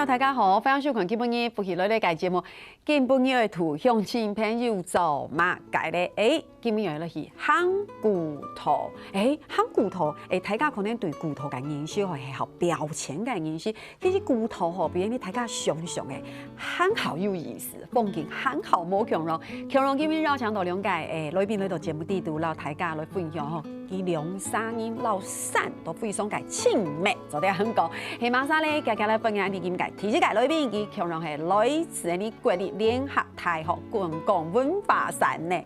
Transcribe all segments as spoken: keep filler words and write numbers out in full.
大家好，歡迎收看今晡日福氣來了个節目。今晡日个圖，鄉親朋友做麼个咧？誒，今晡日來去行古道。誒，行古道，誒，大家可能對古道个認識吼，係好標籤个認識。其實古道吼，比你大家想像个還好有意思，風景還好無共樣。共樣今日邀請到兩个，誒，來賓來到節目底肚，摎大家來分享吼，佢兩儕人摎山都非常个親密。 做得恁講，係麼儕咧？遽遽來分享你今个第一个來賓，佢共樣係來自你國立聯合大學觀光文化山呢。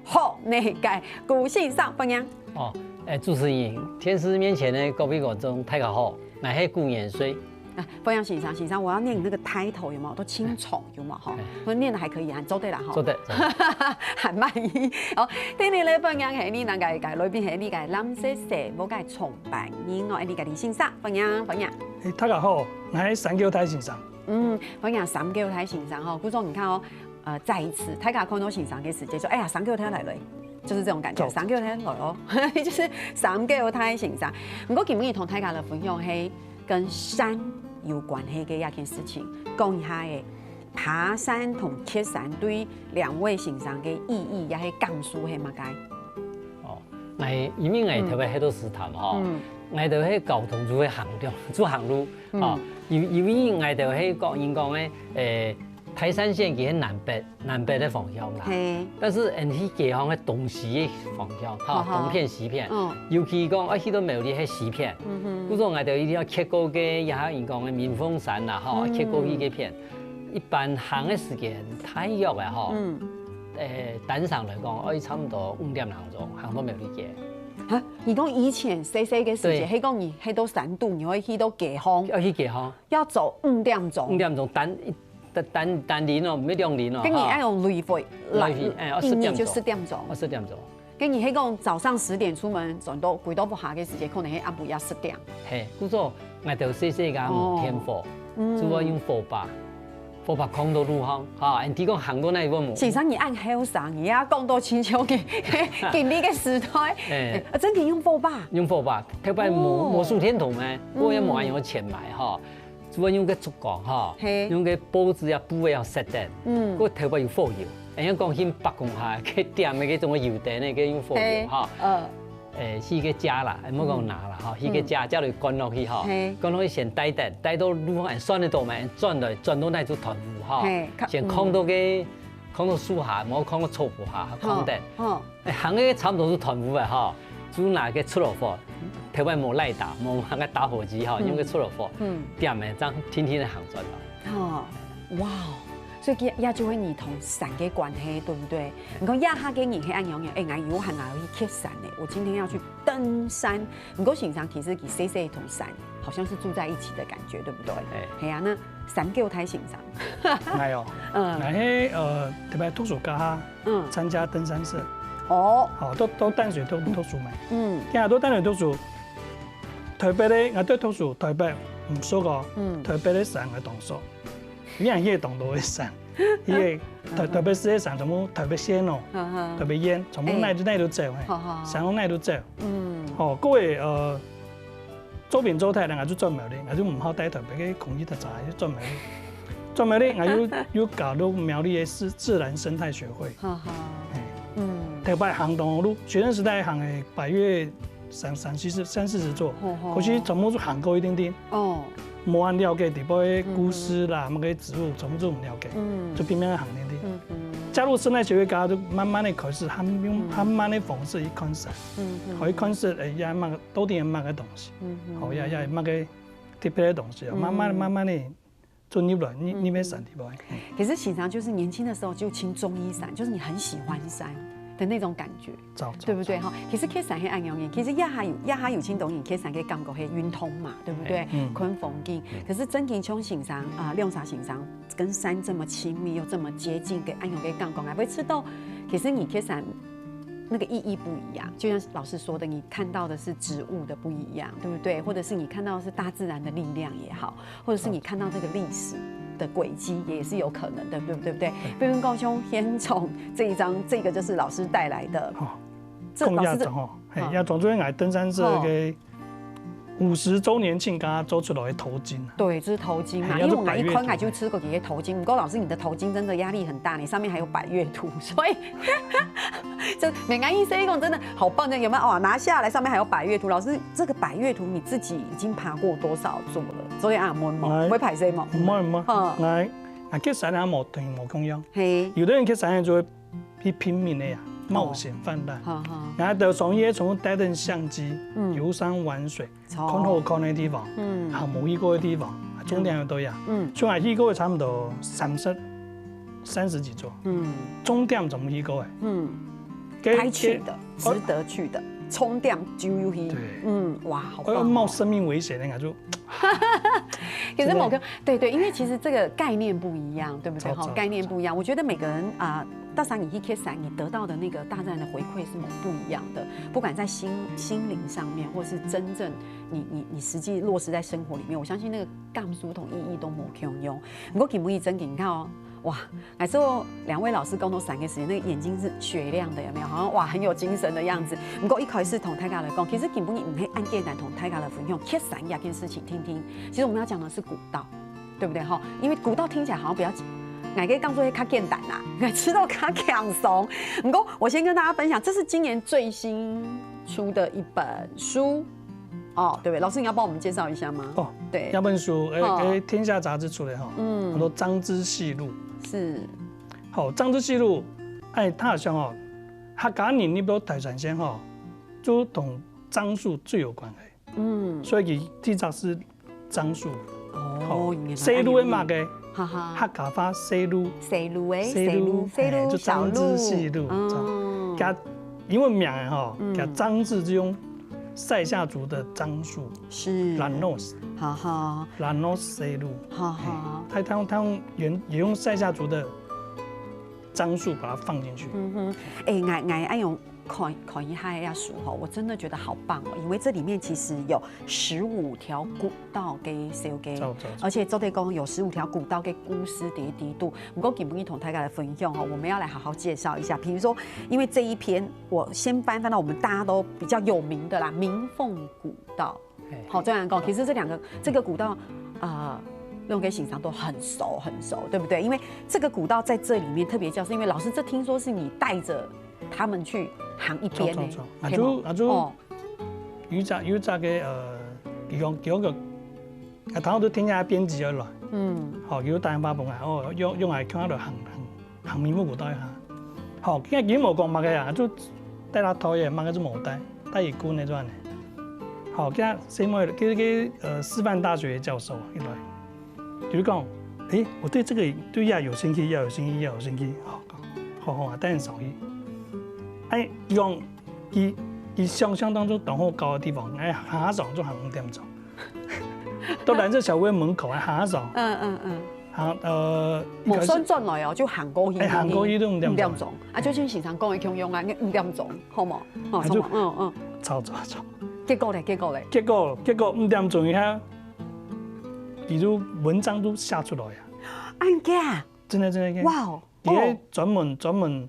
好，該个古先生，歡迎。哦，誒，主持人，電視面前个各位觀眾，大家好，𠊎係古元帥。啊，歡迎先生，先生，我要念你那個 title 有沒有？都清楚有沒有？哈，哎。我念的還可以啊，做得啦哈。做得，做得。還滿意。好，今日來分享係你那個个來賓係你个藍色細 無个創辦人哦，哎，你个李先生，歡迎，歡迎。誒，大家好，𠊎係山狗大先生。嗯，歡迎山狗大先生吼。故所你看哦，呃，再一次，大家看到先生个時節，說，哎呀，山狗大來了，就是這種感覺，走。山狗大來哦，就是山狗大先生。毋過今日同大家來分享係跟山有關係个一件事情，講一下誒，爬山同蹶山對兩位先生个意義，也係感受係麼个？ 哦，𠊎因為𠊎頭擺係讀師大吼，嗯。𠊎兜係交通就會行路，就行路，嗯。哦，因，因為𠊎兜係講，人講个，誒，大山線佢係南北，南北个方向啦。嘿。但是，嗯，去街項个東西个方向，哈，哈哈。東片西片。嗯。尤其講，啊，去到苗栗係西片。嗯哼。故所𠊎兜一定愛蹶過个，也係人講个明鳳山啦，吼，嗯。蹶過去該片。一般行个時間大約个吼，嗯。誒，單程來講，愛差毋多五點零 鐘，行到苗栗街。哈，你講以前細細个時節，對。係講你，係到山肚，你會去到街項，愛去街項。要走五點鐘。五點鐘，單，單，單，單程哦，毋係兩程哦，跟你愛用來回，來回，哎，要十點鐘。一日就十點鐘。要十點鐘。跟你係講早上十點出門，轉到歸到屋下个時節，可能係暗晡夜十點。嘿，故所 𠊎兜細細个無電火，哦。嗯。就會用火把，火把囥到路項，哈，你講行到哪位無？先生，你恁後生，你也講到清楚个，今日个時代，哎。啊，真个用火把？用火把，頭擺無，哦。無手電筒咩，嗯。𠊎也無恁樣錢買哈，就會用个燭光哈，嘿。用个報紙啊、布个啊set等，嗯。𠊎頭擺有火油，人家講去伯公下，去點个該種个油燈个，該用火油嘿，哈。嗯。 誒，去該遮啦，誒，莫講拿啦，吼，嗯。去該遮，遮來灌落去，吼。嘿。灌落去先帶等，帶到路項，誒，算得到咩？轉來，轉到那就斷烏，吼。嘿，較，先囥到該，嗯。囥到樹下，莫囥到草埔下，好，囥等。好。誒，行个差毋多就斷烏个，吼，就拿个出爐火，頭擺無lighter，無那個打火機，吼，嗯。用个出爐火，嗯。點个，這樣定定仔行轉來。 哦，哇哦，所以佢也就係你同山个關係，對不對？你講這下个人係恁樣樣，哎，𠊎有閒啊，去蹶山呢，我今天要去登山。毋過先生其實佢細細同山好像是住在一起的感覺，對不對？哎。係啊，那山狗大先生。𠊎哦，嗯。𠊎係，呃，特別讀書該下，嗯。參加登山社。哦。好，都，都淡水讀，讀書嘛。嗯。今日都淡水讀書，台北个，𠊎對讀書，台北毋熟哦，嗯。台北个山𠊎當熟。 你看，該當多个山，該个台，台北市个山，全部台北縣哦，哈哈。台北縣，全部哪都，哎。哪都走，嘿，好好。山路哪都走。嗯。吼，各位，呃，做兵做忒了，𠊎就轉苗栗，𠊎就毋好戴台北个空氣特差，就轉苗栗。轉苗栗，𠊎又，又加入苗栗个自，自然生態學會。哈哈。嘿。嗯。頭擺行當路，學生時代行个百岳 三，三四十，三四十座，吼吼。可是全部就行過一點點。哦。無恁了解裡背个故事啦，嗯哼。麼个植物，全部就毋了解，嗯。就拼命行點點。嗯哼。加入生態協會，大家就慢慢个開始，還用，嗯。還慢个方式去看山，嗯哼。可以看山，哎，也麼个，到底有麼个東西，嗯哼。好，也，也有麼个特別个東西，嗯。慢慢个，慢慢个 就入來，入，嗯。入去山裡背。其實先生就是年輕的時候就青中醫山，就是你很喜歡山的那種感覺，早，早，對不對？早。哈，其實蹶山係恁樣个，其實這下有，這下有青中醫蹶山个感覺係運動嘛，對不對？嗯。看風景。嗯。可是真正像先生啊，亮茶先生跟山這麼親密又這麼接近，个恁樣个感覺，還會知道，其實你蹶山 那個意義不一樣。就像老師說的，你看到的是植物的不一樣，對不對？或者是你看到的是大自然的力量也好，或者是你看到這個歷史的軌跡也是有可能的，對不對？對不對？嗯。比如講像現場這一張，這個就是老師帶來的。哦，這，講老師這，這張哦，嘿，哦。這張就係𠊎登山社个哦。五十周年庆剛剛做出來的頭巾啊。對，就是頭巾嘛，哎因為我們一看，那就百岳圖就吃過這些頭巾。不過老師，你的頭巾真的壓力很大，你上面還有百岳圖，所以這每個人一生一共真的好棒的，有沒有？哇，拿下來上面還有百岳圖。老師，這個百岳圖你自己已經爬過多少座了？昨天啊，摸摸，哎會歹勢嗎？毋會毋會，嗯哎，啊，去山下無等於無共樣。嘿，有的人去山下就會去拼命的呀，冒險犯難。好好，然後到上去，從帶等相機，嗯遊山玩水，好看好看的地方，嗯行無去過的地方，終點都一樣。嗯像𠊎去過差不多三十、三十幾座，嗯終點全部去過誒。嗯，該該去的，值得去的，終點就有去對。嗯，哇，好我要棒哦。冒生命危險的，就可是某个对对，因为其实这个概念不一样，对不对？早早哈，概念不一样。我觉得每个人啊，大山你去 K 山，你得到的那个大自然的回馈是蛮不一样的。不管在心心灵上面，或是真正你你你实际落实在生活里面，我相信那个感受同意义都无共样。不过今晡日真的，你看哦，哇，来说两位老师共同三个时间，那个眼睛是雪亮的，有没有？好像哇，很有精神的样子。不过一开始同大家来讲，其实今晡日你可以按简单同大家来分享 K 山这件事情听听。其实我们要讲的是古道。 对不对哈？因为古道听起来好像比较，哪个当做会较简单啦，吃到较轻松。不过我先跟大家分享，这是今年最新出的一本书，哦，对不对？老师，你要帮我们介绍一下吗？哦，对，那本书，誒，哦誒，天下杂志出的哈，嗯很多樟之細路。是，好，樟之細路，哎，他好像哦，客家人入到大山線哈，就同樟樹最有關係。嗯，所以佢第一隻係樟樹。哦，原來細路係麼个？哈哈，客家話細路，細路誒，細路，細路，細路，哎，就樟之細路。哦，佢英文名誒吼，嗯佢樟之就用賽夏族的樟樹是，，lanos，哈哈，lanos 細路。哈哈。他他他用原也用赛夏族的樟树把它放进去。嗯哼，哎，𠊎𠊎愛用看看一下這書吼，我真的覺得好棒哦，因為這裡面其實有十五條古道个小个，走走走而且做得講有十五條古道个故事在裡肚。不過今晡日同大家來分享吼，我們要來好好介紹一下。比如說，因為這一篇我先翻翻到我們大家都比較有名的啦，鳴鳳古道。嘿好，这样讲，其实这两个这个古道，呃，用给欣赏都很熟很熟，对不对？因为这个古道在这里面特别叫，是因为老师，这听说是你带着他们去行一边呢，走走走，啊对吗就啊就哦，有一隻有一隻个呃，佢講佢講个，啊，頭先都聽下編輯而來，嗯好，佢就打電話分𠊎，哦，用用𠊎看到行行行鳴鳳古道一下，好，今日佢無講麼个啊，就帶他頭也麼个就無帶，帶一棍个就安尼，好，今日細妹个个呃师範大學的教授一來，就講，誒，我對這個對呀有興趣，呀有興趣，呀有興趣，好，好好啊，帶你上去。哎，用佢佢想象當中當好搞的地方，哎，行下上就行五點鐘，到藍色小屋門口啊，行下上，嗯嗯嗯，行呃，一開始無算轉來哦，就行過去，哎行過去都五點鐘五點鐘，啊，就像先生講的共樣啊，五點鐘，好無？哦，啊就好無嗯嗯，走走走，結果咧，結果咧，結果結果五點鐘以後，佢就文章都寫出來啊，按假，真的真的真的。哇哦，佢係哦，專門專門，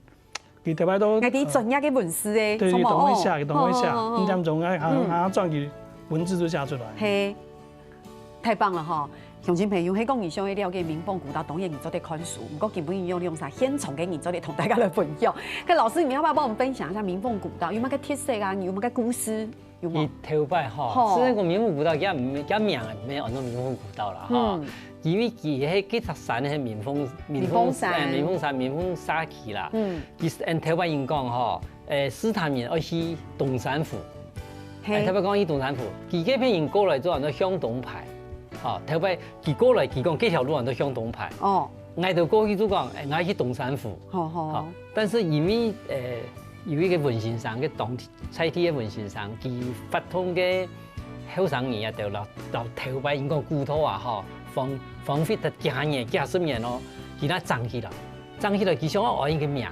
佢頭擺都𠊎啲專業个文字誒，對對，好無當會寫，哦當會寫，好好好五點鐘哎，行嗯行轉去，文字都寫出來。嘿，太棒了哈！鄉親朋友，迄講你想要了解鳴鳳古道，當然你做得看書，不過今晡日有兩儕現場个人做得同大家來分享。該老師，你要不要幫我們分享一下鳴鳳古道有沒有个特色啊？有沒有个故事？有佢嗎？頭擺吼，吼雖然講鳴鳳古道，佢毋佢名毋係安到鳴鳳古道啦吼嗯，因為佢係幾隻山係鳴鳳鳴鳳山誒鳴鳳山鳴鳳社區啦。嗯，其實按頭擺人講吼，誒斯坦人愛去東山湖，誒頭嘿，擺講去東山湖，佢該片人過來做安到向東排，吼頭擺佢過來佢講這條路安到向東排，哦，𠊎就過去就講，誒𠊎去東山湖，好好吼，但是因為誒有一個文先生，个當在地个文先生，佢發動个後生人啊，就老老頭擺應該古道啊吼，荒荒廢得幾下年、幾下十年咯，佢那整起來，整起來佢想要安一個名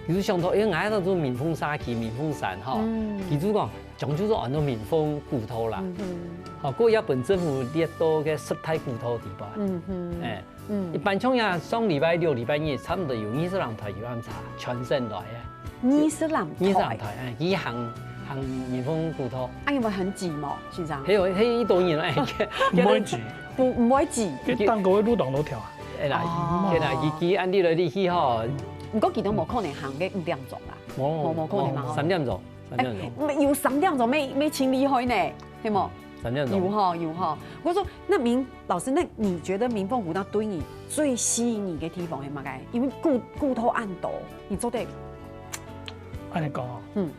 誒，佢就想到，誒，𠊎當做鳴鳳社區、鳴鳳山吼，嗯佢就講，將就做安到鳴鳳古道啦，嗯哼，吼，過要分政府列到个十大古道底背，嗯哼，誒。嗯一般像呀，上禮拜六、禮拜日，差不多有二十零台遊覽車全省來个。二十零二十零台，台，哎，佢行嗯，民豐古道。啊，有無很擠無，先生？還有，還有一多人來，毋會擠，毋，毋會擠。佢當高个路當多條啊。哎啦，哦。係啦，佢，佢恁樣來你去吼。毋過佢都無可能行个五點鐘啦。無，無，無可能嘛，吼。三點鐘，三點鐘。哎，有三點鐘，乜，乜盡厲害呢，係無？三點鐘。有吼，有吼。我說，那明，老師，那你覺得民豐古道對你最吸引你的地方係麼个？因為古，古道恁多，你做得，恁樣講哦。嗯。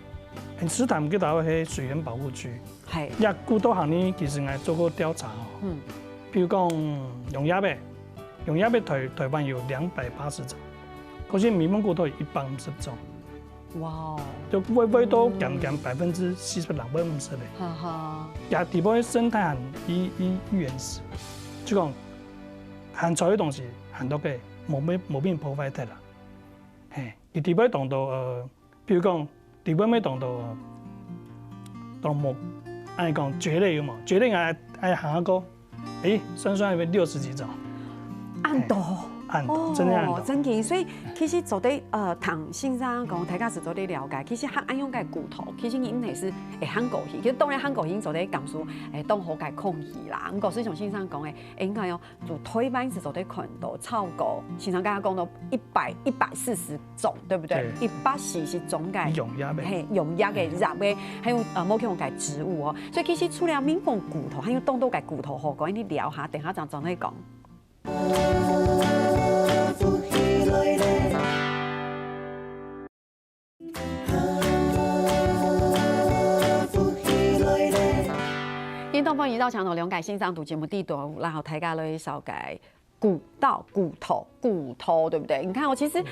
𫣆石潭該搭位係水源保護區。係。這古道行呢，其實𠊎做過調查哦。嗯。比如講，用野个，用野个台，台灣有兩百八十種，可是民豐古道有一百五十種。哇哦。就會，會到減，減百分之四十，兩百五十个。哈哈。這地方个生態很，已，已，已原始，就講，還在个東西，還多个，無被，無被破壞忒啦。嘿，佢地方當多，呃， 比如講，裡背乜當多，當多，恁樣講，蕨類有無？蕨類𠊎，𠊎行過，誒，算算有六十幾種。恁多。嘿，恁多，哦，真的恁多。真的，所以其實做得，呃，聽先生講，大家係做得了解，其實行恁樣个古道，其實你毋係係會行過去，其實當然行過去做得感受，誒，當好个空氣啦。毋過就像先生講个，誒，應該哦， 就台灣係做得看到超過，先生剛剛講到一百、一百四十種，對不對？對。一百四十種个，用野个。嘿，用野个、葉个，還有，呃，無共个植物哦。所以其實除了民豐古道，還有當多个古道吼，講你聊下，等下正正來講。 運動風雲到牆頭，兩个先生在節目底肚，然後大家來紹介古道、古道、古道，對不對？你看哦，其實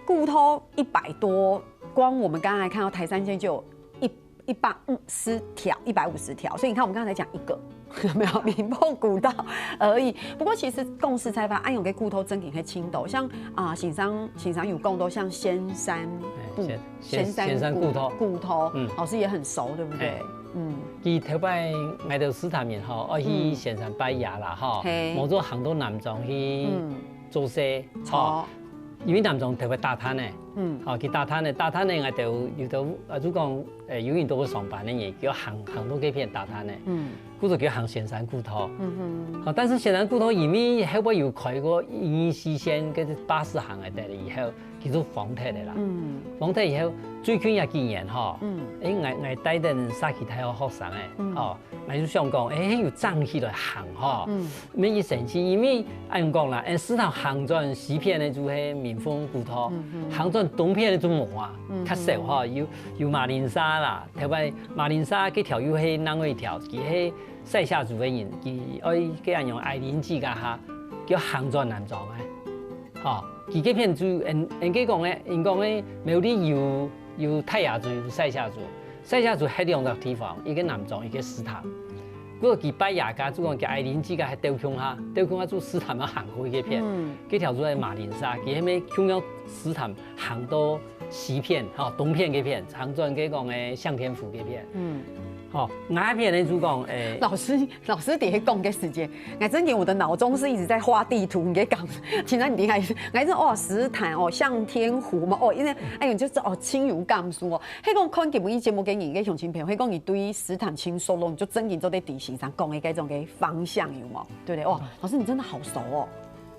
古道一百多，光我們剛才看到台三線就有一，一百五十條，一百五十條，所以你看我們剛才講一個，有沒有？民豐古道而已。不過其實講實在話，恁樣个古道真的係盡多，像，啊，先生，先生有講到像仙山古，哎，仙，仙，仙山古，仙山古道。古道，嗯。老師也很熟，對不對？哎。嗯。佢頭擺𠊎兜石潭人吼，愛去仙山拜爺啦，吼，嗯。嘿。無就行到南庄去，嗯。做事，著。吼。因為南庄特別打炭个，嗯。吼，佢打炭个，打炭个𠊎兜有兜，啊，就講，誒，有人都會上班个人，就行，行到該片打炭个。嗯。 故所叫行仙山古道。嗯哼。好，但是仙山古道因為後尾有開過一二四線个巴士行个以後，佢就封忒个啦。嗯。封忒以後，最近這幾年吼，嗯。誒，𠊎，𠊎帶等社區大學學生誒，嗯。吼，𠊎就想講，誒，有正起來行吼。嗯。 乜一生趣，因為恁樣講啦，誒，石潭行轉西片个就係民豐古道，嗯哼。行轉東片个就無啊，嗯哼。較少吼，有，有馬鈴沙啦，頭擺馬鈴沙該條又係另外一條，佢係賽夏族个人，佢愛該恁樣矮靈祭該下，叫行轉南庄个，吼，佢該片就，𫣆，𫣆該講个，𫣆講个苗栗有，有泰雅族，有賽夏族。 賽夏族歇兩隻地方，一個南庄，一個石潭。不過佢拜爺該就講佢矮靈祭該係鬥共下，鬥共下就石潭愛行過去該片。嗯。該條路係馬鈴沙，佢係毋係共樣石潭行到西片，吼，東片該片，行轉該講个向天湖該片。嗯。吼，𠊎該片呢就講，誒，老師，老師在該講个時間，𠊎真的我的腦中是一直在畫地圖，你在講，現在你還是，還是，哦，石潭，哦，向天湖嘛，哦，因為，哎喲，就是，哦，親有感受哦。 係講看今晡日節目个人个鄉親朋友，係講你對石潭盡熟絡，你就真經做得知先生講个該種个方向有無？對不對？哇，老師你真的好熟哦，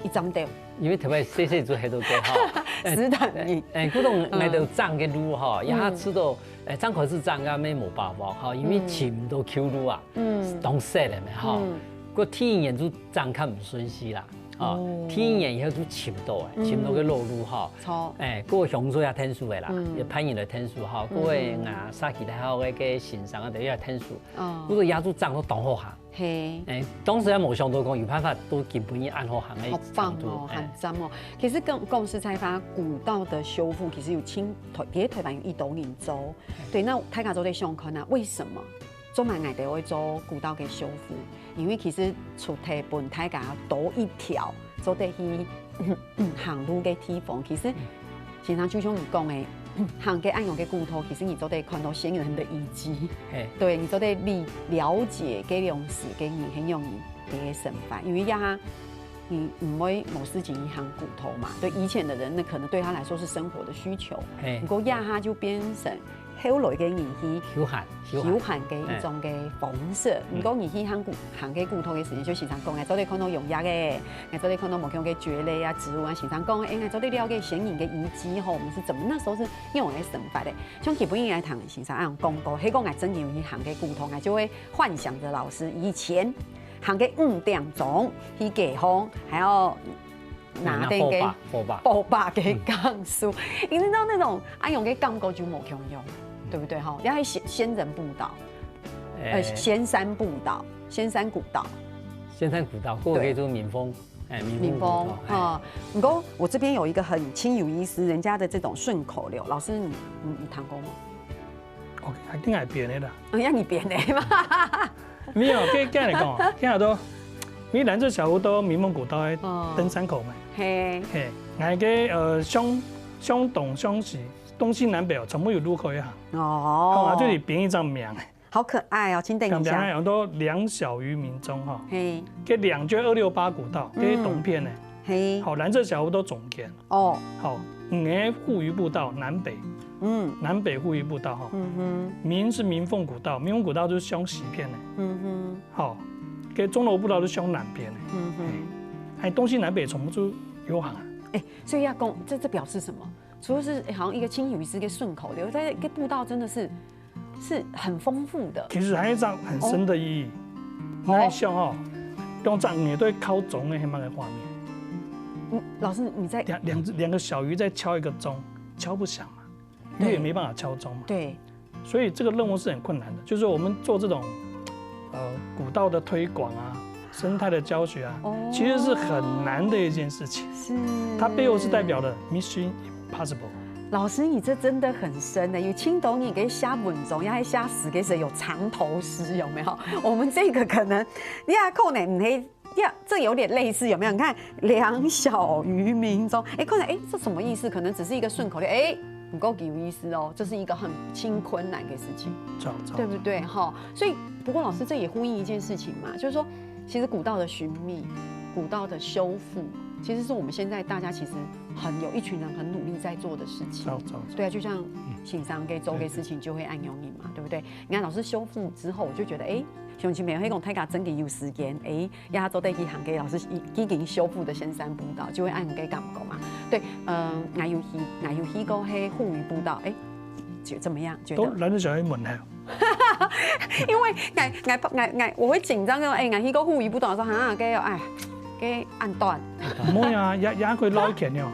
一張的。因為特別細細就歇到該吼。石潭人。誒，古董𠊎兜正个路吼，嗯。也係知道，誒，正開始正个乜無把握吼，因為尋毋到舊路啊，嗯。當細个咩吼。嗯。過第一年就正較毋順序啦。 哦，哦。第一年以後就尋到誒，嗯。尋到个老路吼。著。誒，過鄉親也𢯭手个啦，嗯。也派人來𢯭手吼，嗯。過个𠊎社區大學个先生啊，等於也𢯭手。哦。故所也就正到當好行。嘿。誒，當時也無想到講有辦法到今晡日恁好行个程度。好棒哦，誒。很讚哦。其實講，講實在話，古道的修復其實有盡，台，其實台灣有一兜人做。對，那大家做得想看啊，為什麼？做麼个𠊎兜會做古道个修復？ 因為其實除忒分大家多一條做得去，嗯，行路个地方，其實先生就像你講个，行該恁樣个古道，其實你做得看到先人的遺跡。嘿。對，你做得理，了解該量時个人，很容易个生活，因為這下你毋會無時間去行古道嘛。對以前的人，那可能對他來說是生活的需求。嘿。不過這下就變成後來个人去休閒，休閒。休閒个一種个方式。嗯。毋過你去行古，行个古道个時節，就時常講，哎，做得看到用藥个，哎，做得看到無共个蕨類啊、植物啊，時常講，哎，哎，做得了解先人个遺跡吼，我們是怎麼，那時候是用來生活的。像基本上來談，先生恁樣講過，係講哎真有去行个古道，哎，就會幻想著老師以前行个五點鐘去解放，還要拿等个拿火把，火把。火把个感受，你知道那種哎用个感覺就無共樣，對不對？吼，要係仙仙人步道，呃，哎。仙山步道，仙山古道。仙山古道，過去就民風，哎，民風古道，民風，哎。哈。不過我這邊有一個很清有意思，人家的這種順口溜，老師你，你，你談過嗎？哦，一定係編个啦。哦，要你編个嘛。沒有，跟，跟你講哦，跟你講，因為藍色小屋到民風古道个哦。登山口嘛。嘿。嘿，𠊎个，呃，向，向東、向西、東西南北哦，全部有路可以行。哦。好，啊，這裡編一張名。好可愛哦，請等一下。講名，有很多兩小於民中哈。嘿。這兩就二六八古道，這是東片呢。嗯。嘿。好，藍色小屋到中間。 哦。好，五个護漁步道南北，嗯。南北護漁步道哈。嗯哼。民是民風古道，民風古道就是向西片的。嗯哼。好，該中樓步道就向南片的。嗯哼。哎，東西南北全部就有行啊。哎，所以要講，這，這表示什麼？除了是，哎，好像一個清有意思个順口溜，但是該步道真的是，是很豐富的。其實還有一張很深的意義，哦。𠊎想哦，用這樣面對敲鐘的那個畫面。嗯，老師，你在兩，兩隻，兩個小魚在敲一個鐘，敲不響嘛，對。魚也沒辦法敲鐘嘛。對。所以這個任務是很困難的，就是我們做這種，呃，古道的推廣啊，生態的教學啊，哦。其實是很難的一件事情。是。它背後是代表的mission impossible。老師，你這真的很深呢，有聽懂你給寫文章，要寫詩个時候有藏頭詩，有沒有？我們這個可能，你還可能，你還 呀，這有點類似，有沒有？你看，兩小於民中，哎，可能，哎，這什麼意思？可能只是一個順口溜，哎，不過有意思哦，這是一個很，很困難的事情，著，著。對不對？哈，所以，不過老師，這也呼應一件事情嘛，就是說，其實古道的尋覓、古道的修復，其實是我們現在大家其實很有一群人很努力在做的事情。著，著，著。對啊，就像先生在做的事情，就會恁樣嘛，對不對？你看老師修復之後，我就覺得，哎， 鄉親朋友，係講大家真个有時間，哎，也做得去行个老師已，已經修復的仙山步道，就會恁樣个感覺嘛。對，嗯，𠊎有去，𠊎有去過該護漁步道，哎，就怎麼樣？覺得都來得小一門呢。因為𠊎，𠊎，𠊎，𠊎，我會緊張，講，哎，𠊎去過護漁步道，說，哈，該，哎，該恁短。毋會啊，也，也可以繞一圈哦，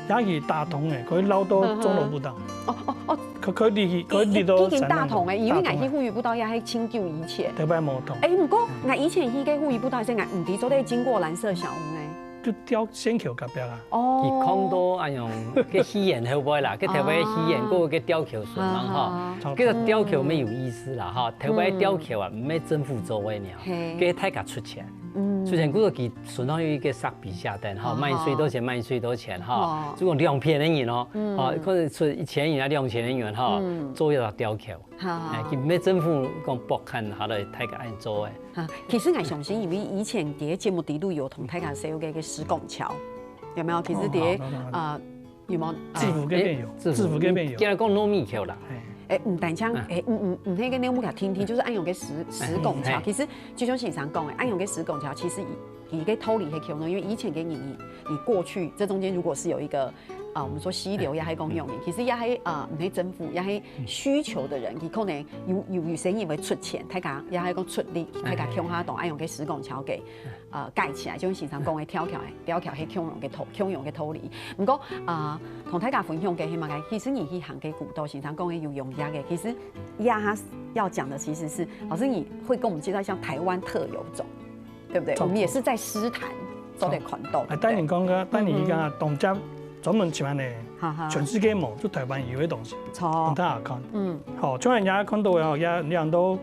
也可以打通誒，可以繞到中樓步道。哦，哦，哦，可，可以去，可以去到已經打通誒，因為𠊎去護漁步道也係盡久以前。特別無通。哎，毋過𠊎以前去个護漁步道，係𠊎毋知做得經過藍色小屋呢。就吊仙橋隔壁啊。哦。佢講到恁樣，个戲院後背啦，个頭尾戲院，哦。過个吊橋順望哈，啊。个吊橋沒有意思啦哈，頭尾吊橋啊，毋係政府做个呢，嘿。个大家出錢。 嗯。雖然古早佢順路有一個設備下等哈，哦。賣水多錢，賣水多錢哈，哦。總共兩片个人哦，嗯。哦，可能出一千元啊，兩千元哈，嗯。做一條吊橋。好，好，哎，好。佢毋係政府講撥款下來，大家恁做个。啊，其實𠊎相信，因為以前在節目底肚有同大家說過个石拱橋，有沒有？其實在，哦，好，好，好。呃， 有無？制服該片有，哎，制服，制服該片有。你今日講糯米橋啦。哎。哎，毋單淨，啊。哎，嗯，嗯，嗯，該个糯米橋定定，就是恁樣个石，石拱橋。哎，哎。其實就像先生講个，恁樣个石拱橋，其實佢，佢个道理係共樣，因為以前个人，你，你過去這中間如果是有一個，啊，我們說溪流也係講用的，嗯。其實也係，啊，毋係政府，也係需求的人，佢可能有，有，有些人會出錢，大家也係講出力，大家共下當，哎。恁樣个石拱橋个 呃，蓋起來，就像先生講个吊橋，吊橋係共樣个道，共樣个道理。毋過，呃，同大家分享个係麼个？其實你去行个古道，先生講个有用藥个，其實這下要講的其實是，老師你會跟我們介紹像台灣特有種，對不對？著。我們也是在獅潭做得看到，哎，對不對？等你講个，等你講个，嗯哼。當家 專門尋恁呢，哈哈。全世界無，就台灣有个東西，著。分大家看。嗯。好，像人家看到个吼，也，也很多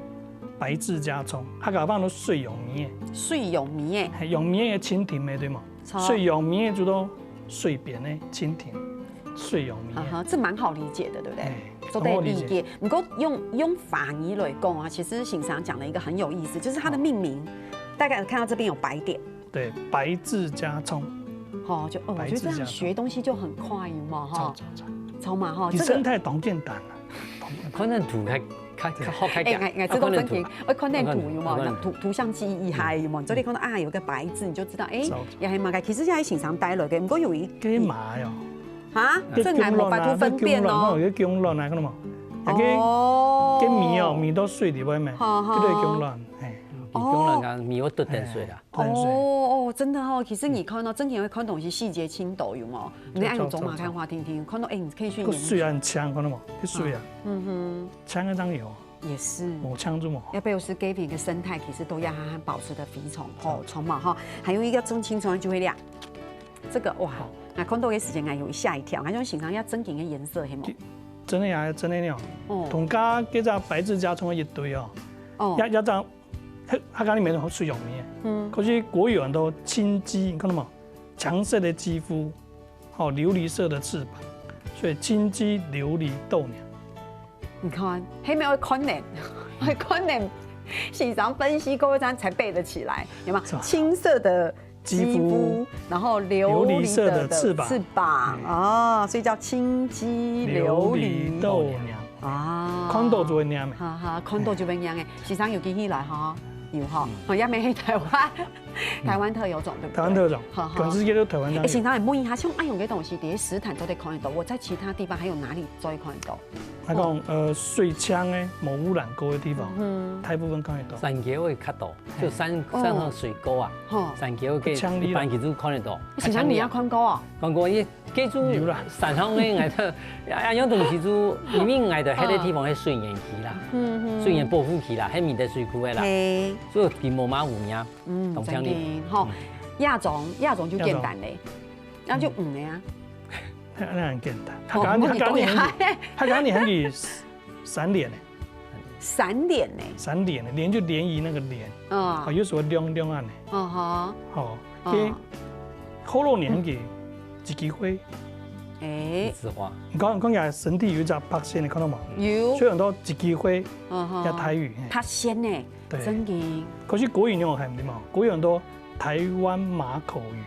白質甲蟲，客家話都水溶物个。水溶物个。嘿，溶物个蜻蜓个，對無？著。水溶物个就到水邊个蜻蜓，水溶物个。啊哈，這蠻好理解的，對不對？嘿，做得理解。很好理解。不過用，用華語來講啊，其實先生講了一個很有意思，就是它的命名，大家看到這邊有白點， 對，白質甲蟲。吼，就，哦，我覺得這樣學東西就很快，有沒有？哈。著，著，著。著嘛，哈，這個其實生態當簡單啊，看等圖較較較好較哎，𠊎𠊎知道正經，愛看等圖有無？圖圖像記憶還有無？所以看到啊有個白字，你就知道，哎，也還蠻該。其實現在欣賞帶來个，不過有一个麻哦，啊，這𠊎無法度分辨哦。有个芎卵啊，看到無？那个哦，个米哦，米都碎里背咩？好好这个芎卵，哎，比講人家米會多點水啦。淡水。哦哦，真的哦，其實你看到正經會看東西細節清楚有無？你愛用走馬看花，聽聽，看到哎，你可以去研究。个水很強，看到無？个水啊，嗯哼，強个当有，也是。无强就无。要不要是 Gavin 个生态，其實都要它保持得非常好，充满哈。還有一個中青蟲就會亮，這個哇，那看到个時間啊，有嚇一跳，那種欣賞要正經个顏色，係無？真个呀，真个呢。哦同家这只白字甲虫个一堆哦，哦也也这样，它它里面有水溶的。嗯，可是國語很多青肌，你看到嗎？強色的肌膚，哦，琉璃色的翅膀，所以青肌琉璃豆娘。你看，黑妹會看呢，會看呢，欣賞分析過一張才背得起來，有沒有？是吧青色的肌膚肌膚，然後琉璃色的翅琉璃色的翅膀哦，所以叫青肌琉璃豆娘，啊，看到就會念的。哈哈，看到就會念的，欣賞有機會來哈，有哈，哦，也沒台灣，台灣特有種，對不對？台灣特有種哈，哈全世界都台灣特哎，有。欣賞問一下，像恁樣个東西，在石潭做得看得到，我在其他地方還有哪裡做得看得到？他講，呃，水槍呢，無污染過的地方，嗯，大部分看得到。山溝會較多，就山哦山上水溝啊，吼，山溝个強力啦一般其實看得到。欣賞你也看過啊？講過，伊該種有啦山上个𠊎兜，啊，有東西就因為𠊎兜迄個地方係水源區啦，嗯水源保護區啦，係免得水庫个啦，嘿，所以佢無嘛污染。嗯，當強烈真的吼，亞種亞種就簡單嘞，那就五个啊，那那很簡單，哦他剛剛他剛剛你我很，他剛剛你很闪脸呢，闪脸呢，闪脸呢，脸就联谊那个联，啊啊，，有时候亮亮啊呢，嗯哼，好，嗯给后肉年给几机会，哎，紫花，你刚刚讲身体有一只白线，你看到吗？有所，以很多几机会嗯哼，要台语，嘿他先呢，对真的，可是国语你有很对吗？国语很多台湾马口语，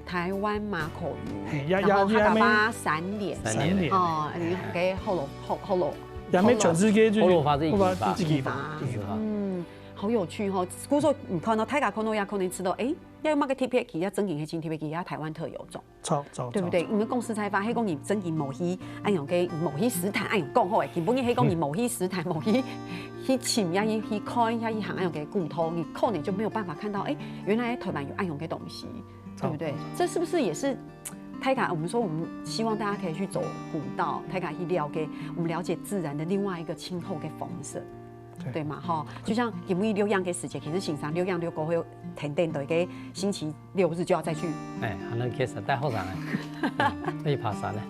台湾马口语，嘿，要然后要哈达巴闪脸，闪闪脸，哦，你给后脑后后脑，也没全世界就后脑发这一句吧这句吧，吧这句吧。嗯，好有趣哈。故所你看到大家看到也可能知道，哎，要么个特别期，要真正个真特别期，要台湾特有种，超超对不对？你们公司才发，黑讲你真正某一，哎呦，给某一石潭，哎呦，讲好哎，根本黑讲你某一石潭，某一去请呀，去去看呀，一行哎呦，给骨头，你可能就没有办法看到，哎，原来台湾有哎呦个东西，对不对？这是不是也是？大家，我们说我们希望大家可以去走古道，大家去了解，我们了解自然的另外一个气候跟风色。对对嘛，哈，就像因为六样个时节，其实欣赏六样六个会有停电的一个星期六日就要再去，哎，还能开始带后生来，可以爬山了。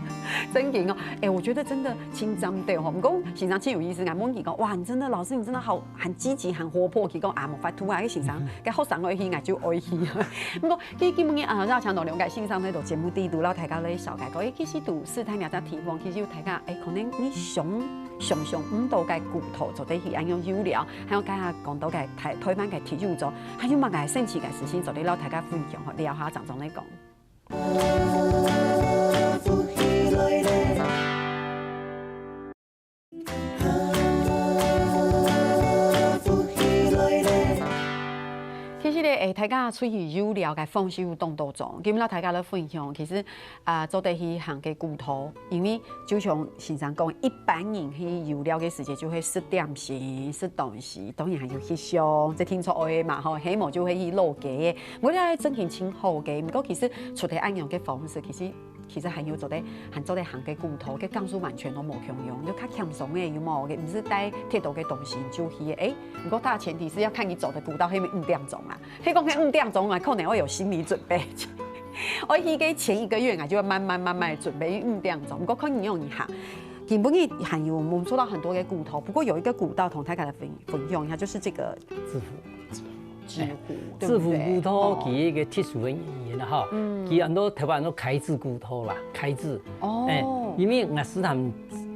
真个哦，哎，我觉得真的真正对吼，不过欣赏真有意思，俺问你讲，哇，你真的老师，你真的好，很积极，很活泼，提供啊，没法度啊，欣赏，该后生我去，俺就爱去。不过，其实今日啊，要强调了解欣赏那种节目地图，然后大家来小改讲，哎，其实都是台苗在提供，其实有大家，哎，可能你想想想唔到个骨头，做得去，哎，用有聊。 還有剛才講到个台台灣个體育組，還有麼个神奇个事情做得摎大家分享吼，聊下正正來講。其實咧，誒，大家出去遊尞个方式有當多種，今日摎大家來分享，其實啊，做得去行个古道，因為就像先生講，一般人去遊尞个時節就會食點心、食東西，當然還有翕相，這定著愛个嘛吼，係無就會去老街个，無論係真心真好个。毋過其實除忒恁樣个方式，其實其實還有做得還做得行个古道，个感受完全都無共樣，就較輕鬆个，有無？个毋使帶忒多个東西就去个。誒，毋過大前提是要看你走的古道係毋係五點鐘啦。 係講該五點鐘啊，可能會有心理準備。我去个前一個月啊，就會慢慢慢慢準備，因為五點鐘。毋過看你用一下，今晡日還有我們說到很多个古道，不過有一個古道同大家來分分享一下，就是這個紫湖，紫湖，對紫不對湖古道哦佢一個特殊个意義啦哈，嗯佢很多台灣很多開智古道啦，開智，哦哎，因為𠊎斯坦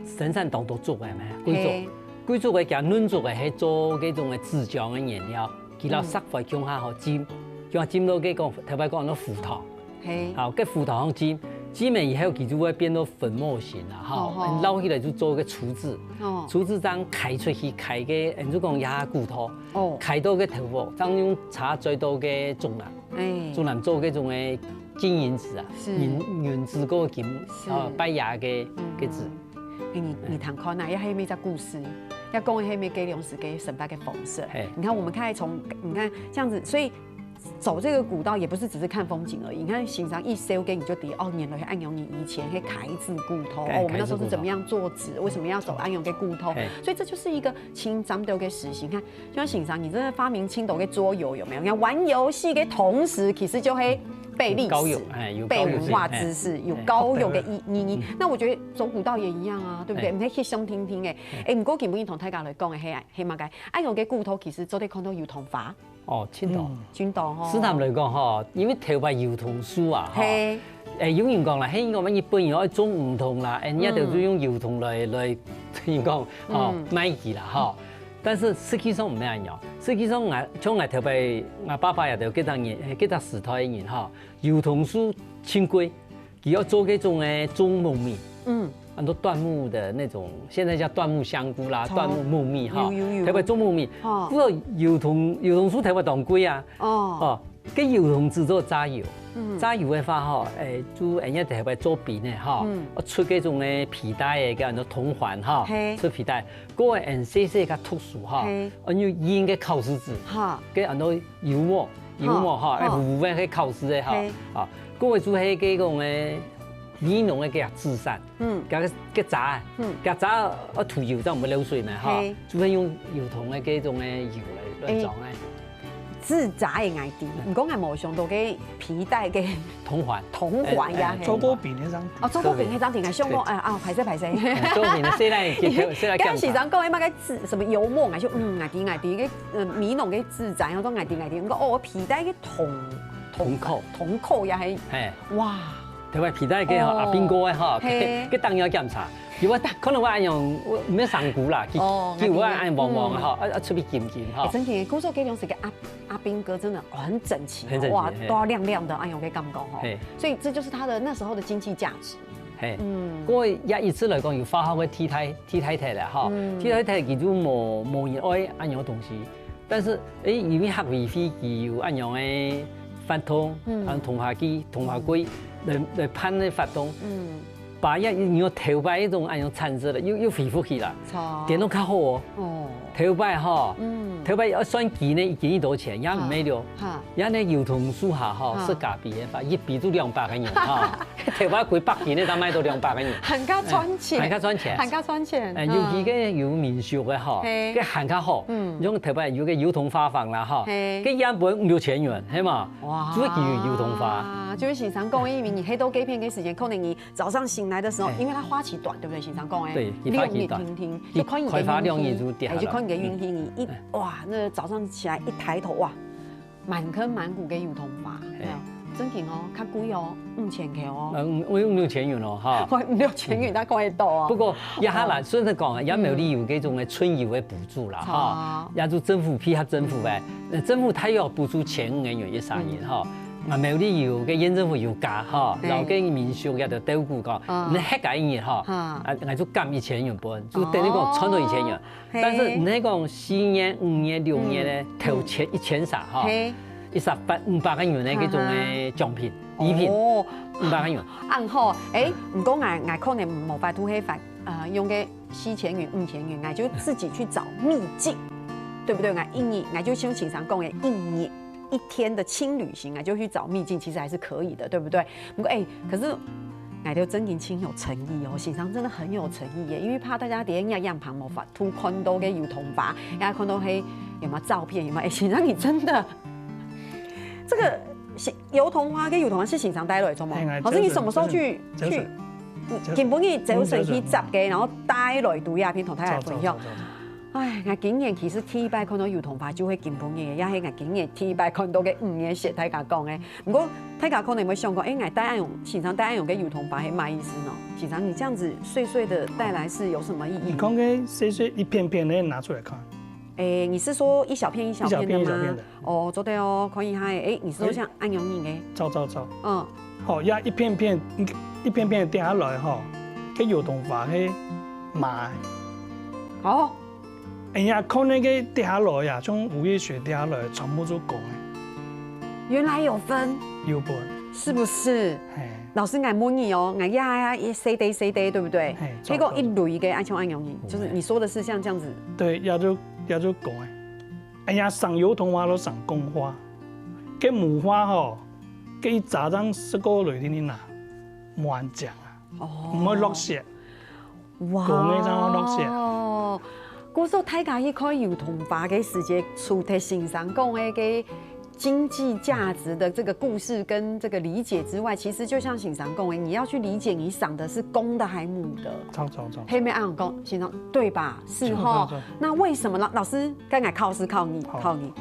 生產當多竹个嘛，貴嘿竹，貴竹个加嫩竹个係做該種个紙漿个原料，佢摎石灰共下好浸，共下浸到該講台灣講个浮糖。嘿，好，該浮糖浸，煮完以後，佢就會變到粉末形啦，吼，哦，哦。撈起來就做个櫥子，哦。櫥子正㧡出去，㧡个，嗯，就講這下骨頭，哦。㧡到个頭部，正用叉錐到个竹籃，哎。竹籃做个種个金銀紙啊，是。銀，銀紙个金，是。呃，拜爺个，嗯。个紙。哎，你，你聽看啊，這還有一隻故事，要講的還有該當時个生活个方式。嘿。你看，我們看從，你看這樣子，所以 走這個古道也不是只是看風景而已。你看，欣賞一首歌，你就知，哦，原來恁樣，你以前係㧡仔骨頭，哦，我們那時候是怎麼樣做紙，為什麼要走恁樣个古道？嘿。所以這就是一個盡尖端个事情。你看，就像欣賞，你真的發明盡多个桌遊，有沒有？你看，玩遊戲个同時，其實就會背歷史、有教育，哎，有教育性，背文化知識，哎，有教育个意，意義。嗯。那我覺得走古道也一樣啊，對不對？哎。你可以去想聽聽，哎，哎。哎，毋過今晡日同大家來講个，係，係麼个？恁樣个古道其實做得看到油桐花。 哦，盡多。嗯。盡多吼。市場來講吼，因為頭擺油桐樹啊，吼，嘿。誒，有人講啦，嘿，𠊎等日本人愛種油桐啦，誒，人家就用油桐來，嗯。來，人講，哦，嗯。賣佢啦，吼。但是實際上毋係恁樣。實際上，𠊎，像𠊎頭擺，𠊎爸爸也就該隻人，該隻時代个人，吼，油桐樹盡貴， 佢愛做該種誒種木米，嗯。很多椴木的那種，現在叫椴木香菇啦，哦。椴木木米哈，有，有，有。特別種木米，哦。不過油桐，油桐樹特別當貴啊。哦。哦，跟油桐製作榨油，嗯。榨油的話哈，誒，就人家特別做餅的哈，嗯。出該種誒皮帶的，叫做桐環哈，嘿。出皮帶，過後誒細細个特殊哈，嘿。用印个烤柿子，哈。跟很多油墨，油墨哈，哈。誒，糊糊个烤柿的哈，嘿。啊，過後就係該種誒 美濃个該紙傘，嗯。該个，該遮，嗯。該遮愛塗油，正毋會漏水嘛，吼，嘿。就係用油桐个該種个油來，來裝个。誒，紙遮个𠊎知，嗯。毋過𠊎無想到該皮帶个桐環。桐環呀，誒，誒，嘿。做糕餅个張。哦，做糕餅个張，𠊎想講，對。誒，啊，歹勢，歹勢。誒，做糕餅个，細賴，細賴。剛剛先生講个那個紙，什麼油墨，𠊎就，嗯，𠊎知，𠊎知，該，呃，美濃个紙遮，然後講𠊎知，𠊎知，毋過哦，皮帶个桐，桐扣。桐扣呀，嘿。嘿。哇。 特別皮帶个吼，哦。阿兵哥个吼，嘿。該，該當然愛檢查。因為可能𠊎恁樣，𠊎毋係上古啦，佢，哦，佢有恁樣黃黃个吼，嗯。啊，啊，出去金金吼。誒，真个，故所該種時个阿，阿兵哥真的很整齊哦，很整齊，哇，嘿。都要亮亮的，哎喲，該感覺吼。嘿。所以這就是他的那時候的經濟價值。嘿。嗯。不過也一直來講，有化學个替代，替代忒了吼。嗯。替代忒佢就無，無人愛恁樣个東西。 但是，誒，因為客委會佢有恁樣个活動，嗯。恁樣桐花季、桐花季來，來辦个活動，嗯。把一，你有頭擺一種恁樣產值了，又，又恢復起來，著。變到較好哦。哦。頭擺吼，嗯。頭擺愛算斤呢，一斤幾多錢，也毋係了。哈，哈。也呢，油桐樹下吼，哈。係價比个話，一比就兩百個銀哈。頭擺幾百斤个，才賣到兩百個銀。還較賺錢。誒，還較賺錢。還較賺錢。誒，尤其嗯。該有民宿个吼，嘿。該還較好。嗯。 用特別有个油桐花房啦，吼，嘿。該樣本五六千元，係嘛？哇，主要佢有油桐花。就是先生講，因為你黑豆該片个時間，可能你早上醒來的時候，嘿。因為它花期短，對不對？先生講，哎，對，佢花期短。你有聽聽，就看你个運氣，佢開花兩日就跌下來。哎，就看你个運氣，你一，嗯。哇，那早上起來一抬頭，哇，滿坑滿谷个油桐花，嘿。哎呀，真緊哦，較貴哦，五千塊哦。嗯，我用六千元咯，哈。我六千元，大概多哦。不過，也還啦，哦。雖然講，也沒有理由這種个春遊个補 助啦，嗯。哈，也就政府配合政府个，呃，政府大約補助千五個銀一儕人，嗯。哈。啊，苗栗有个縣政府有加，哈，對。然後个民宿也就照顧講，嗯。你客家一日，哈，哈。啊，𠊎就減一千元分，就等於講賺到一千元。哦，嘿。但是你講四月、五月、六月呢，嗯。頭前一千三，哈，嘿。一儕八，五百個銀的這種个獎品，哈哈。禮品，哦。五百個銀。恁好，誒，毋過𠊎，𠊎可能無法度去發 呃，用个四千元、五千元，𠊎就自己去找祕境，對不對？𠊎一日，𠊎就像先生講个，一日一天的輕旅行，𠊎就去找祕境，其實還是可以的，對不對？不過，哎，可是𠊎就真的挺有誠意哦，先生真的很有誠意耶，因為怕大家等一下樣旁無法度看到个油桐花，大家看到嘿有沒有照片，有沒有？哎，先生你真的這個是油桐花跟油桐花是先生帶來的嗎？哎，老師，你什麼時候去，去？ 今晡日朝晨去摘个，然後帶來到這片同大家分享。哎，𠊎今年其實第一擺看到油桐花就係今晡日，也係𠊎今年第一擺看到个五月雪，大家講个。不過大家可能會想講，哎，𠊎帶恁樣，先生帶恁樣个油桐花係麼意思呢？先生，你這樣子碎碎的帶來是有什麼意義？你講个碎碎一片片的拿出來看。哎，你是說一小片一小片的嗎？一小片一小片的。 哦，做得哦，可以哈。哎，你是說像恁樣个？照照照。嗯。好，呀，一片片，你一片片跌下來吼，該油桐花係麻个。哦，哎呀，看該个跌下來呀，像五月雪跌下來，全部都光个。原來有分，有分，是不是？嘿，老師，𠊎問你哦，𠊎呀呀，一細堆細堆，對不對？嘿，結果一蕊个，愛像恁樣，就是你說的是像這樣子，對，也就也就光个。哎呀，生油桐花都生光花，該無花吼，該一扎正十个蕊定定啦，無恁靚啊，哦毋會落色。哇講个正好落色哦，故所大家去看油桐花个時節，除忒先生講个个經濟價值的這個故事跟這個理解之外，其實就像先生講的，你要去理解你賞的是公的還母的。走走走，黑妹暗講，先生對吧？是哈走走走。那為什麼呢？老師，剛才考試考你，好考你。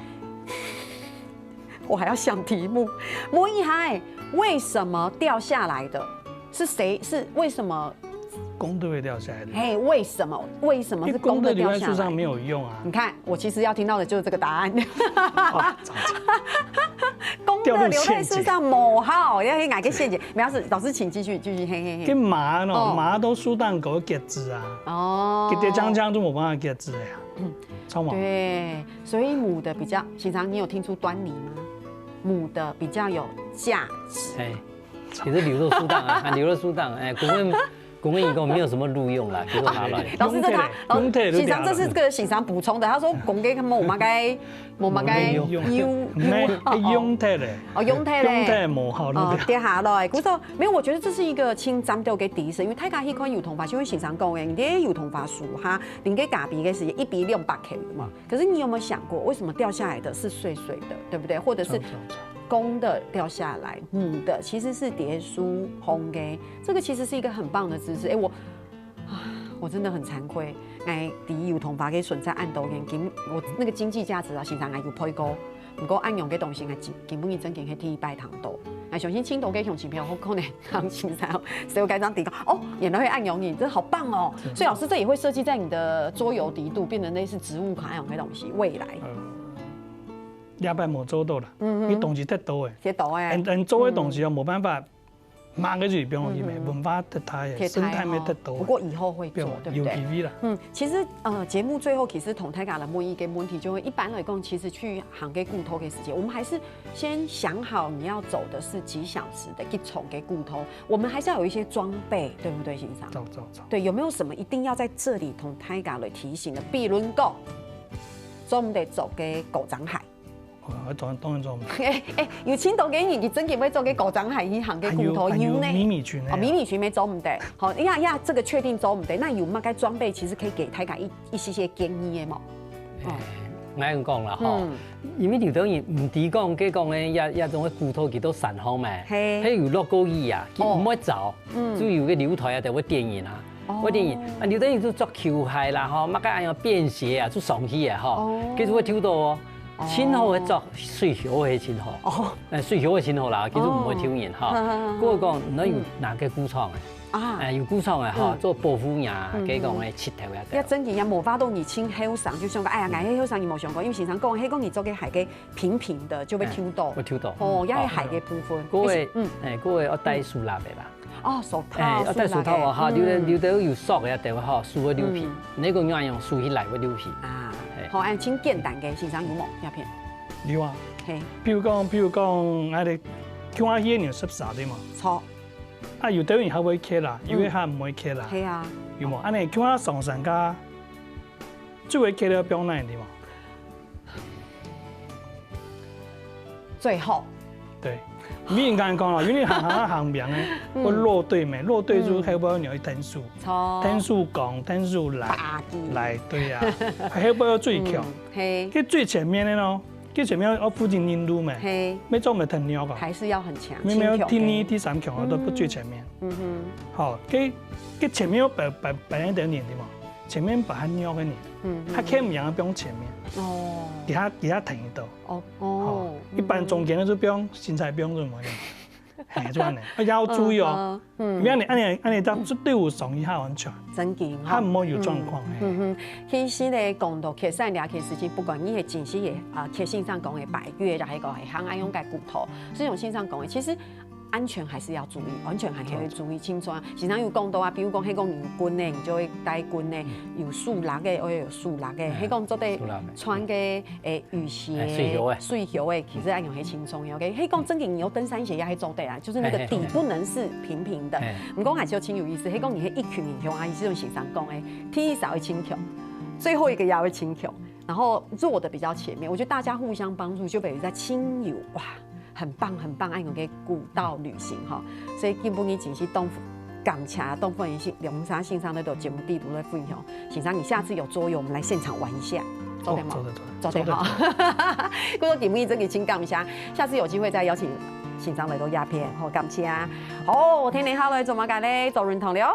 我還要想題目。摸一孩，為什麼掉下來的？是誰？是為什麼？公都會掉下來的。嘿，為什麼？為什麼是因為公的留公的掉下來？在樹上沒有用啊。你看，我其實要聽到的就是這個答案。啊，早公的留在樹上無效，要去哪個陷阱？沒有，是老師，請繼續，繼續，嘿嘿跟嘿。馬呢，哦馬都樹頂高結子啊，哦佢跌將將都無辦法結子的呀，知道嗎？對，所以母的比較，先生，你有聽出端倪嗎？母的比較有價值。哎，其實留到樹頂啊，還留到樹頂，哎，公園公園講沒有什麼路用啦，就是拿來。老師，這他，用退了先生，這是這個先生補充的。他說，公雞他們我們該，我們該沒有用有沒，用退嘞，哦，用退嘞用退無效哦了，。跌下來。故所，沒有，我覺得這是一個盡重要的知識，因為大家去看油桐花，就像先生講的，你在油桐花樹下，你該咖啡个時間一杯兩百塊嘛。可是你有沒有想過，為什麼掉下來的是碎碎的，對不對？或者是走走走公的掉下來，母的其實是跌書烘的，這個其實是一個很棒的知識。哎，我啊，我真的很慚愧，哎，在油桐花个存在恁多年，今我那個經濟價值啊，先生還有賠過。不過恁樣个東西，哎，今今晡日正經係第一擺聽到。哎，相信盡多个鄉親朋友可能行先生，所以我該張底講，哦，原來會恁樣，你真好棒哦。所以老師，這也會設計在你的桌遊底肚，變成類似植物卡那種的東西，未來。呃，這擺無做到啦，嗯因為東西太多誒，跌倒哎嗯，，嗯，做个東西哦，無辦法，買个就放去咩，嗯文化太大誒，跌生態哦面太多不過以後會做，對不對？有機會啦。嗯，其實呃，節目最後其實同大家來問一個問題，就係一般來講，其實去行个古道个時間，我們還是先想好你要走的是幾小時的幾長个古道，我們還是要有一些裝備，對不對，先生？走走走。對，有沒有什麼一定要在這裡同大家來提醒的？比如講，做毋得著个高踭鞋。哦，當當然做毋得。哎哎，有盡多个人佢真正會著个高踭鞋去行个古道，還有還有有呢。迷你裙呢哦，迷你裙乜做毋得。好，呀呀，這個確定做毋得。那有麼个裝備其實可以給大家一一些些建議个無？哎，𠊎恁講啦吼嗯，因為有兜人毋知講，佢講个也也種个古道佢到山項咩，嘿佢有落過雨啊，佢哦毋會走，嗯就有个樓梯啊，就會跌人啊。哦會跌人，啊，有兜人就著球鞋啦，吼，麼个恁樣便鞋啊，就上去啊，吼哦，佢就會抽到哦。哦盡好个著水鞋个盡好，哦，誒，水鞋个盡好啦，佢就毋會抽人哈。哦不過講，你有哪个故障啊？啊，誒，有故障啊，吼，嗯做保護呀，嗯佢講个膝頭呀，要真正也無法度你穿後生，就想講，哎呀，𠊎个後生你無想過，因為先生講，迄講你著个鞋个平平的就會抽到。會抽到。哦，也係鞋个部分。各位，嗯，嗯，各位要戴手lapper啦。哦，手套，哎，要戴手套啊，哈，嗯有的有的有索个地方哈，手會流血，嗯那个樣手起來會流血。啊哎，好，恁真簡單个，先生有無？影片，有啊，嘿，比如講，比如講，啊你去看戲个人十三對嘛，錯，啊有兜人較會徛啦，有个較毋會徛啦，嘿啊，有無？啊你去看上山家，最會徛个放哪對嘛？最後，對，你應該講啦，因為行行行平个，會落隊咩，落隊就後背有一藤樹，錯，藤樹講，藤樹來，打擊來，對啊，後背有最強，嗯，嘿，佢最前面个咯，佢前面要負責引路咩，嘿，要做咩藤鳥啊，還是要很強，明明要第二、輕巧的第三強个都不最前面。嗯哼，好，佢佢前面有擺擺擺一點點的嘛，前面擺較弱个人，嗯哼，佢看毋贏放前面，哦，其他其他停一到。哦好哦，，一般中間个就放，身材放就無用，嘿，就恁呢，而且要注意哦，嗯，因為恁呢恁呢恁呢，這隊伍上去較安全，真緊哈，較毋會有狀況，嘿。嗯哼，其實呢，講到徛山這件事情，不管你係真實个啊，徛先生講个百岳，抑係講係行愛用个骨頭，所以像先生講个，其實安全還是要注意，安全還是要注意，輕重啊。先生有講到啊，比如講，係講有棍个，你就愛戴棍个；有手搦个，愛有手搦个；係講做得穿个，欸，雨鞋、水鞋个，其實愛用係輕重个，OK。係講正經你有登山鞋也係做得啊，就是那個底不能是平平的。毋過還係有輕有意思，係講你係一群人去啊，意思用先生講个，第一少會輕強，最後一個也會輕強，然後弱的比較前面。我覺得大家互相幫助，就等於在輕有哇。 很棒很棒，愛用个孤島旅行哈。所以今晡日真係當感謝，當歡迎先兩儕先生來到節目底肚來分享。先生，你下次有桌遊，我們來現場玩一下，做得嗎？做得做得，做得哈。故所今晡日真个真感謝，下次有機會再邀請先生來到這片，好，感謝。好，天天好來做麼个咧？做運動了。